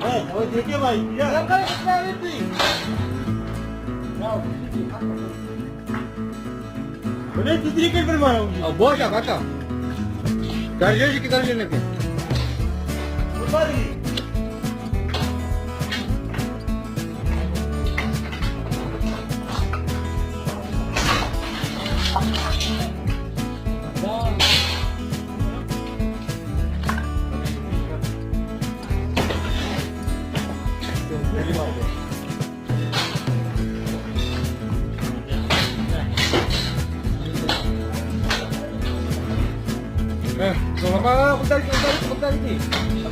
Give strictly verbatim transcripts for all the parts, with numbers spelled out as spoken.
Eh, oh, dia ke, Mai? Ya. Boleh sedikit bermain? Oh, bos, apa kau? Dari sini kita sini. Kembali. Eh, kau apa? Aku tarik, aku tarik, aku tarik ni.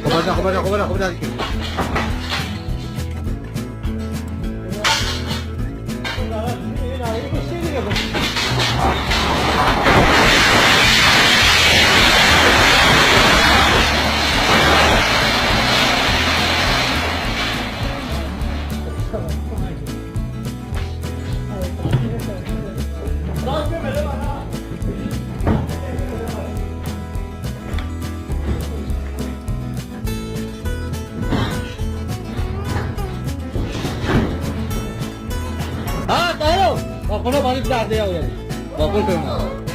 Kau banyak, kau banyak, kau banyak, kau banyak. Ha, tahu. Kau kena balik dah dia, ya. Kau pun kena.